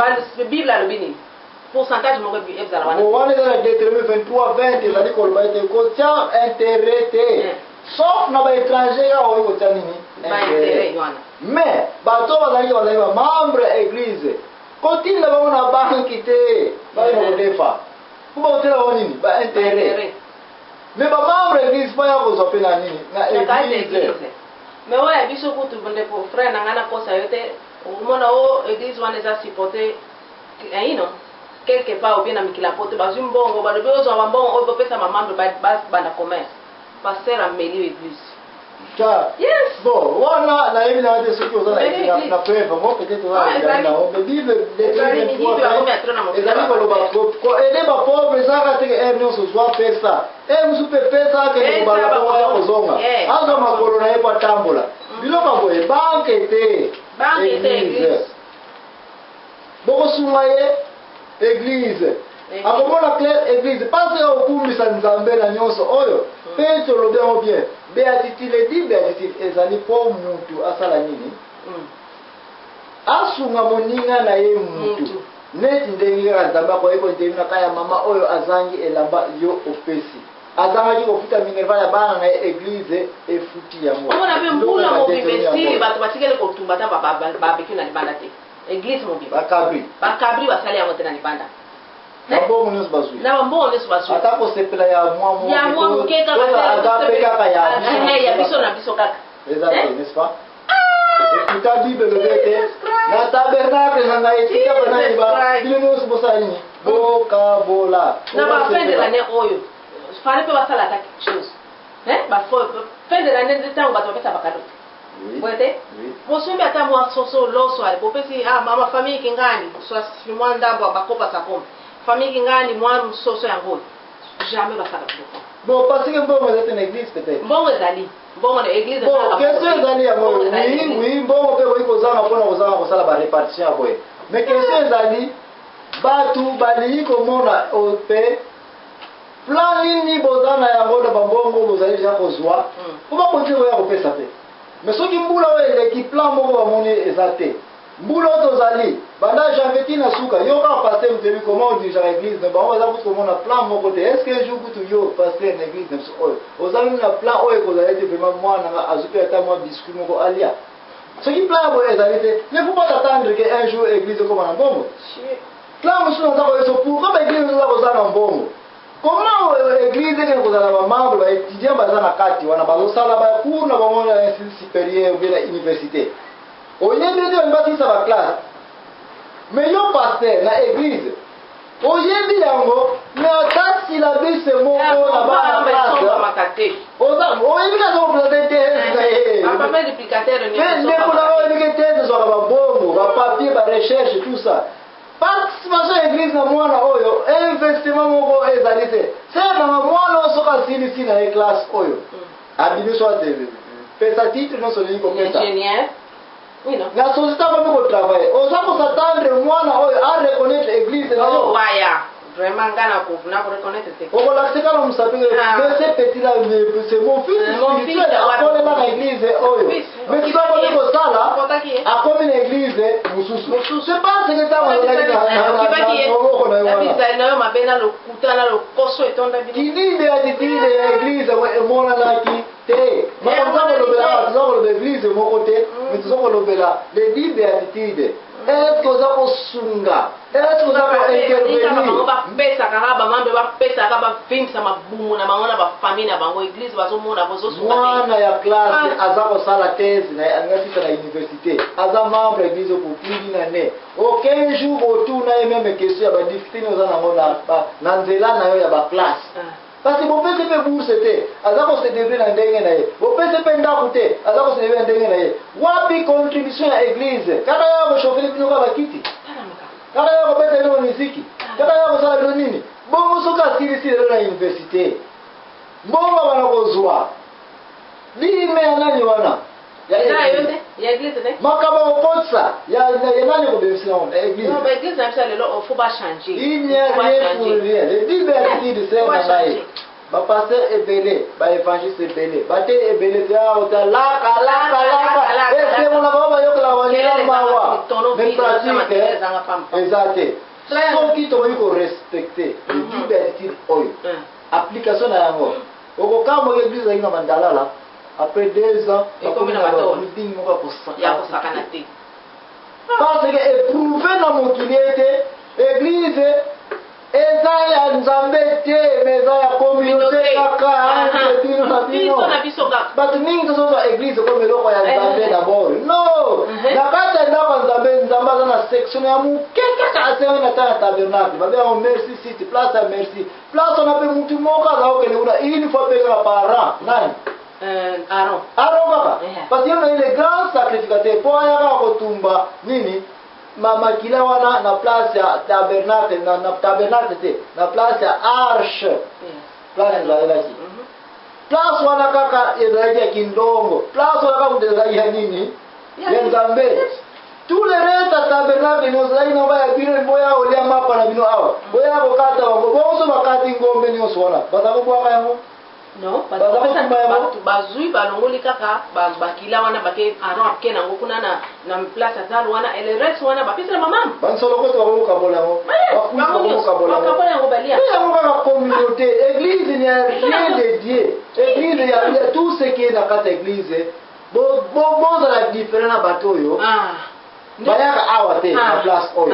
nini? Bible alobi nini? Pourcentage moko ezala wana. Bon, wana eza na Deutéronome 23 20, ezali koloba ete kotia intérêt te, sauf na baétranger kaka okoki kotia nini? Baintérêt wana. Mais bato oyo bazali bamembre ya église, kotinda bango na banki te, bayina kodefa mpo bakotela bango nini? Baintérêt. Mais bamembre ya église baya kozwa mpe na nini? Na église. Mais oyo ya biso kutu, ndeko frère na ngai, nakosa yo te, okomona o église wana eza supporté aino quelque part, ou bien na mikili ya poto bazwi mbongo, balobi ozwa bambongo oyo bopesa bamembre banda commerce. Pasteur ameli église. Yes. Bon, wana nayebi nanga te soki oza na preuve ngo, peut-être oza nango, mais Bible ezali koloba koaider bapauvre ezalaka teke heure nyonso ozwa pesa e mosusu mpe pesa, akende kobala po aya kozonga, azwa makolo na ye po atambola. Biloko boye, banque te, église. Bokosunga ye, église akomona clair, église parce que okumbisa Nzambe na nyonso oyo. Mpe tolobi yango bien, béatitude, dix béatitude ezali mpo mutu asala nini? Asunga moninga na ye mutu, neti ndenge kaka Nzambe akoki kointervenir na ka ya mama oyo azangi elamba, yo opesi, azangaki kofuta minerval ya bana na ye, église efuti yango. Omona mpe mbula mobimba esili, bato batikali kotumba ata babeki na libanda te, église mobimba. Bakabri. Bakabri basali yango te na libanda. Bambongo nyonso bazwi. Na bambongo nyonso bazwi. Ata kosepela ya mwa ya mwa moke kaka. Agape kaka ya ya biso na biso kaka. Eza te, n'est-ce pas? Ekuta Bible elobi ete na tabernacle na ngai etika banani bino nyonso bosala nini? Bokabola. Na ba fin de l'année oyo fallait mpe basala ata quelque chose. Fin de l'année nde ntango bato bapesa bacadeau, boye te? Bosombi ata mwa soso, loso, ale bopesi mama famille kingani, mwa ndambo bakopa sakombe, famille kingani mwa soso yango oyo. Jamais basala biloko. Bon, parce que mbongo eza te na église peut-être. Mbongo ezali, mbongo na église. Bon, question ezali yango. Oui, mbongo mpe ekoki kozanga mpona kozanga kosala barépartition ya boye, mais question ezali bato balingi komona mpe plan nini boza na yango na bambongo bozali deja kozwa mpo bakontinue koya kopesa te. Mais soki mbula oyo eleki, plan moko bamoni eza te. Mbula oyo tozali banda janvier ti na suka, yo kaka pasteur moto comment odirigeaka église, mais bango baza kutu komona plan moko te. Est ce que un jour kutu yo pasteur na église na biso oyo ozali na plan oyo ekozala ete vraiment mwana nga azwi mpe ata mwa biscuit moko alia? Soki plan ya boye ezali te, ne faut pas t'attendre que un jour église ekoma na mbongo. Plan mosusu naza koyeso, pourquoi baéglise oza kozala na mbongo? Comment église ekende kozala bamembre, baétudiant baza na kati wana, bazosala bacours na bango na institut supérieur ou bien na université, oyebi ete balingi basilisa baclasse, mais yo pasteur na église oyebi yango, mais ata syllabus moko na bana classe oyebi kaka koprésenter thèse na ye? Ndeko nanga, oyebi ke thèse ezwaka babongo, bapapier, barecherche, tout ça. Participation ya église na mwana oyo, investissement moko ezali te. Se nanga mwana oyo soki asilisi na ye classe oyo, abimi, soit pesa titre nyonso olingi kopesa, na société akomi kotravailler, oza kos'attendre mwana oyo areconnaître église na yo? Vraiment, nga na koreconnaître te. Okolakisa kaka mosapi: mais ce petit là, c'est mon fils spirituel, akolela na église oyo. Mais sikoyo akomi kosala, akomi na église mosusu, c'est parce que ntango azalaki na maboko na yo wana. Na yo mabe na lokuta na lokoso etonda bino. Kinini attitude ya église emonanaki te. Makambo toza kolobela, toza koloba église moko te, mais toza kolobela les 10 béatitudes. Est ce que oza kosunga? Est ce que oza kointervenir? Bango bapesaka kaka, bamambe bapesaka, bavimbisa mabumu na bango na bafamille na bango. Église bazomona bozosunga. Mwana ya classe aza kosala thèse na ye, alingi asisa na université, aza membre ya église pour plus d'une année. Aucun jour otuna ye même question ya badifficulté nini oza nango na nzela na yo ya baclasse, parce que bopesi mpe bourse te, aza kose débrouiller na ndenge na ye. Bopesi mpe ndako te, aza kose débrouiller na ndenge na ye. Wapi contribution ya église? Kaka ya kochauffer bino kaka bakiti, kaka ya kobeta bino miziki, kaka ya kosala bino nini? Bongo soki asilisi lelo na université, mbongo bana kozwa dîme ya nani wana? Ya église. Makambo kokotisa ya nani? Kobebisi yango na église. Église na biso lelo, faut bachanger. Il n'y a rien pour rien. Les 10 béatitudes, c'est na ngai. Bapasteur ebele, baévangéliste ebele, bate ebele te awa ota laka laka laka, esengo na bango bayokelaka baninga mawa, mais pratique eza te. Soki tokoki korespecter les 10 béatitudes oyo, application na yango, okokamwaka église ezalaki na bandalala, après 2 ans bakomi na babuilding moko ya kosakana te. Parce que éprouvé na mokili ete église eza ya Nzambe te, mais eza ya communauté kaka entre bino na bino. Bato mingi tozozwa église comme eloko ya Nzambe d'abord. Non, na kati ya ndako ya Nzambe, Nzambe aza na section ya moke kaka asengi na ntango ya tabernacle, babengango Mercy Seat, place ya merci. Place wana mpe mutu moko aza kokende kuna une fois mpe kaka par an. Nani? Aaron. Aaron kaka, parce que ye le grand sacrificateur, mpo aya kaka kotumba nini, makila wana na place ya tabernacle, na tabernacle te, na place ya arche, place ezalelaki. Place wana kaka ezalaki ya kindongo, place wana kaka moto ezalaki ya nini, ya Nzambe. Tout le reste ya tabernacle nyonso ezalaki nango ya bino. Boya kolia mapa na bino awa, boya kokata bango bonso, bakati ngombe nyonso wana, baza kobwaka yango. Non, bato bazwi, balongoli kaka bakila wana, bake Aaron ake nango kuna na place ya zalo wana, le reste wana bapesi na bamama. Bansolokoto bakokokabola yango, bakokabola yango, balia. Yango kaka communauté. Église n'y a rien de Dieu. Église ya tout ce qui est na kati ya église, bozala différent na bato oyo bayaka awa te na place oyo.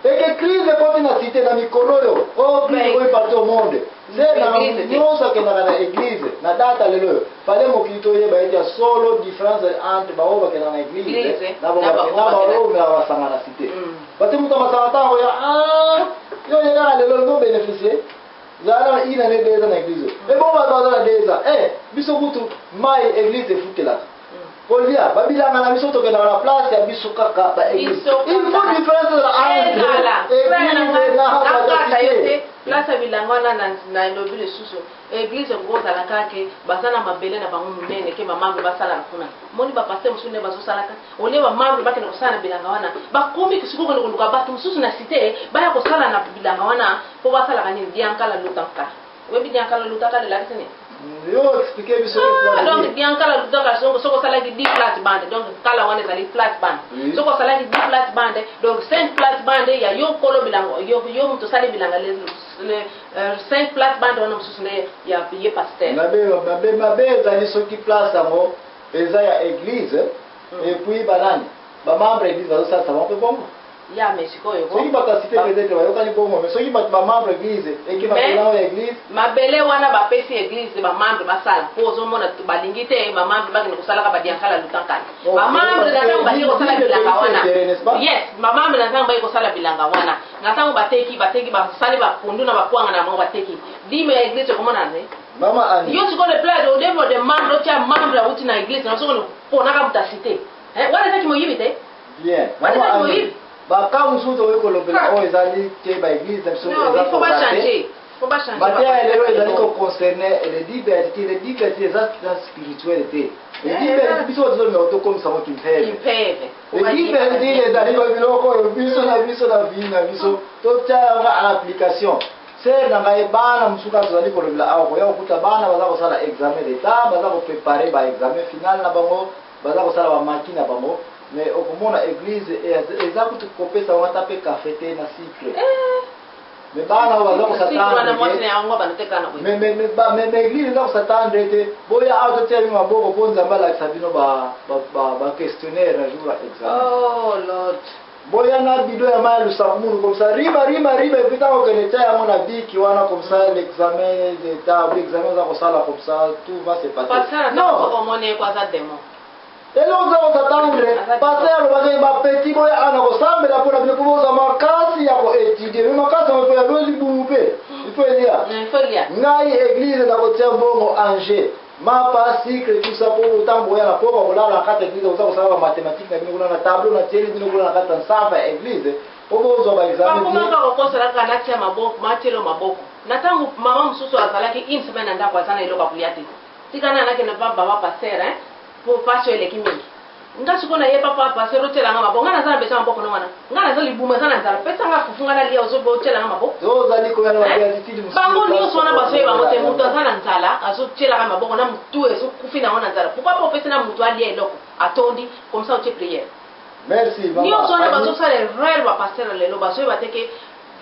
Eke crise ekoti na cité na mikolo oyo, oyo crise ekoyi partout au monde, se na nyonso akendaka na église. Na data lelo oyo, fale mokili toyeba ete ya solo différence entre baoyo bakendaka na église na baoyo omelaka basanga na cité. Parce moto masanga, ntango ya yo oyekaka lelo, olingi obénéficie, zala na une année, 2 ans na église. Ebongo bato baza na 2 ans, biso kutu mai église efutelaka, kolia babilanga na biso, tokendaka na place ya biso kaka baéglise. Il faut différence ezala entre église na bato. Te, place ya bilanga wana nalobi lisusu, église ekozala kaka baza na mabele na bango monene ke bamembre basalaka kuna. Moni bapasteur mosusu nde bazosalaka, olie bamembre bakende kosala na bilanga wana, bakomi sikoyo kende koluka bato mosusu na cité baya kosala na bilanga wana. Mpo basalaka nini? Diankala lutanka. Oyebi diankala lutaka lelakisi nini? Yo explique biso. Donc diankala lutaka, soki osalaki 10 plate bande, donc kala wana ezali plate bande, soki osalaki 10 plate bande, donc 5 plate bande ya yo kolo bilanga, yo moto osali bilanga, 5 plate bande wana mosusu nde ya ye pasteur. Mabe, mabe ezali soki place yango eza ya église et puis banani, bamembre église bazosalisa bango mpe bongo. Ya, mais sikoyo Soki bato ya cité peut-être bayokani bongo, mais soki bato bamembre église eke mabele yango ya église. Mabele wana bapesi église, bamembre basala, mpo ozomona balingi te bamembre bakende kosalaka badiankala lutankala. Bamembre na ntango baki kosala bilanga wana, yes, bamembre na ntango baki kosala bilanga wana, na ntango bateki, bateki, basali bapondu na bakwanga na bango, bateki, dîme ya église ekomona ne. Mama Ani. Yo sikoyo le plat odemo de membre, otia membre awuti na église na soko mponaka moto acité wana, ezaki moyibi te. Bien, mama Ani, baka mosusu tokoki kolobela oyo ezali te baéglise na biso eza korater. Mateya lelo ezali koconcerne les 10 béatitudes. Les 10 béatitudes eza spirituel te. Les 10 béatitudes, biso tozolinga tokomisa ngo kimpeve. Les 10 béatitudes ezali babiloko oyo biso na biso na vie na biso totia yango en application. Sœur na ngai, bana mosusu kaka tozali kolobela awa, koya kokuta bana baza kosala examen d'état, baza koprépare baexamen final na bango, baza kosala bamaki na bango, mais okomona église eza kutu kopesa bango ata mpe café te na sucre. Mais bana oyo baza kos'attendre, mais église eza kos'attendre te boya awa totia bino maboko mpo Nzambe alakisa bino baquestionnaire na jour ya examen. Boya na bidon ya mai ya lusakumunu, comme ça riba riba riba, et puis ntango okende tia yango na biki wana, comme ça l'examen d'état ou examen oza kosala, comme ça tout va se passer. Non, eloko oza kos'attendre, pasteur alobaki bapeti boya awa na kosambela mpona bino mpo bozwa makasi ya koétudier. Mais makasi yango mpo ya bino, libumu mpe il faut elia. Ngai église nakotia mbongo ange mapa, sucre, tout ça, mpo ntango boya na poko kolala na kati ya église, oza kosala bamathématique na bino kuna na tableau natieli bino kuna na kati ya nsamba ya église mpo bozwa baexamen. Bakomaka kokosela kaka natia maboko, matielo maboko. Na ntango mama mosusu azalaki une semaine na ndako, aza na eloko ya kolia te. Tika na nakende pa baba pasteur, po pasi oyo eleki mingi. Nga sikoyo naye papa pasteur otiela nga maboko, nga naza na besoin ya maboko no wana. Nga naza libumu eza na nzala, pesa nga fufu nga nalia ozo otiela nga maboko. Tozali koya na ba beatitude mosusu. Bango nyonso wana bazoyeba yango te, moto aza na nzala azotielaka maboko na motu ezokufi na yango na nzala. Pourquoi pas opesi na moto alia eloko atondi comme ça otie prière. Merci mama. Nyonso wana bazosala erreur ba pasteur lelo bazoyeba te ke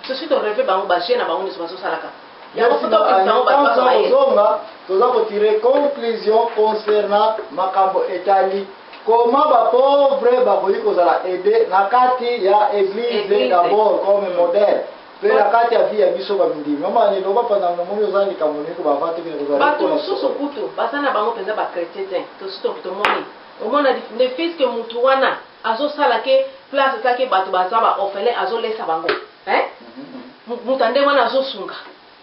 sosi to reve bango ba jeu na bango nyonso bazosalaka. Yango Merci faut tokitisa mama. yango bato Ntango bazwa toza mayele. kozonga toza kotire conclusion concernant makambo etali comment ba pauvre bakoki kozala aide na kati ya église Église. d'abord comme modèle mpe na kati ya vie ya biso bamindimi. Mama Annie, loba mpanza namoni oza likambo nini kobava te kende kozala Bato lokola mosusu solo. kutu baza na bango mpenza bachrétien te, tosi tomoni omona ne fils que mutu wana azosala ke place ezalaki bato baza ba orphelin, azolesa bango, hein? Mutu ande wana azosunga,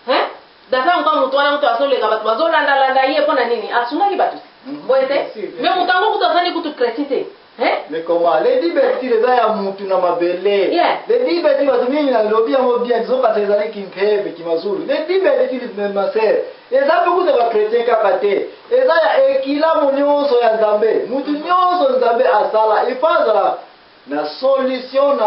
hein? Daza ngo mutu wana mutu azoleka, bato bazolandalanda ye mpo na nini? Asungaki bato te. Boye te? Bien sûr, bien Mais sûr. moto yango kutu azali kutu chrétien te, hein? Mais comment les 10 béatitudes eza ya mutu na mabele? Les 10 béatitudes, bato mingi nalobi yango bien, tozokasa ezali kimpeve kimazulu. Les 10 béatitudes, ma sœur, eza mpe kuta bachrétien kaka te, eza ya ekilamo nyonso ya Nzambe. Mutu nyonso Nzambe asala ifa azala na solution na